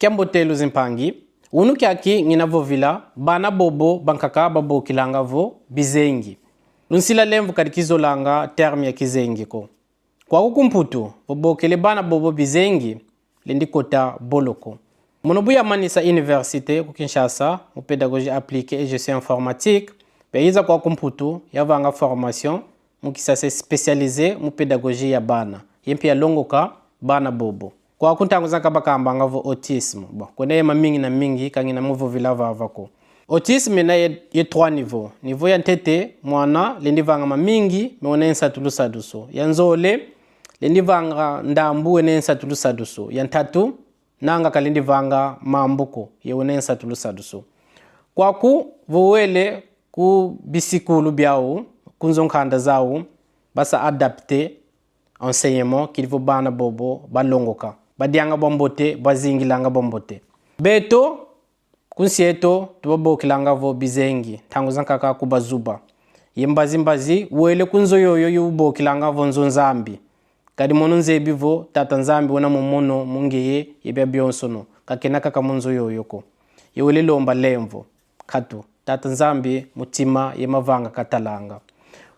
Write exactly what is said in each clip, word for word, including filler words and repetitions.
Kiambote luzimpangi, unu kiaki ngina vovila, bana bobo bankaka babokilanga vo bizengi. Lunsila lemvo kadi kizolanga terme ya kizengi ko. Kwaku ku Mputu, vo bokele bana bobo bizengi, lendi kota boloko. Mono bu yamanisa université ku Kinshasa, mu pédagogie appliquée et gestion informatique, mpe yayiza kwaku ku Mputu, yavanga formation, mu kisasa spécialisé mu pédagogie ya bana. Ye mpe yalongoka bana bobo. Kwaku ntangu zankaka bakambanga vo autisme. Bon, kwena ye mamingi na mingi, ka ngina mu vovila vava ko. Autisme yena ye, ye trois niveaux. Niveau ya ntete, mwana lendi vanga mamingi, mais wena ye nsatu lusadusu. Ya nzole, lendi vanga ndambu, wena ye nsatu lusadusu. Ya ntatu, nanga kalendi vanga mambu ko, ye wena ye nsatu lusadusu. Kwaku, vo wele ku bisikulu biau, ku nzo nkanda zau, basa adapter enseignement, kidi vo bana bobo balongoka. Badianga bwa mbote, bazingilanga bwa mbote. Beto, ku nsi eto, tubabokilanga vo bizengi, ntangu zankaka kubazuba. Ye mbazi mbazi, wele ku nzo yoyo, yo ubokilanga vo nzo Nzambi. Kadi mono nzebi vo Tata Nzambi wena mu mono, mu ngeye, ye bia bionsono. Ka kena kaka mu nzo yoyo ko. Ye wele lomba lemvo. Nkatu, Tata Nzambi, mutima ye mavanga katalanga.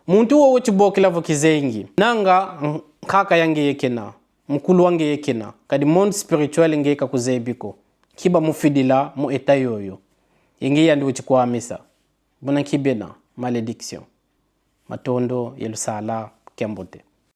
Muntu wowo tubokila vo kizengi. Nanga nkaka ya ngeye kena, mukulu wa ngeye kena, kadi monde spirituel ngeye kakuzebi ko. Nki bamufidila mu état yoyo? Ye ngeye yandi weti kwamisa. Buna nki bena malédiction. Matondo ye lusala, kiambote.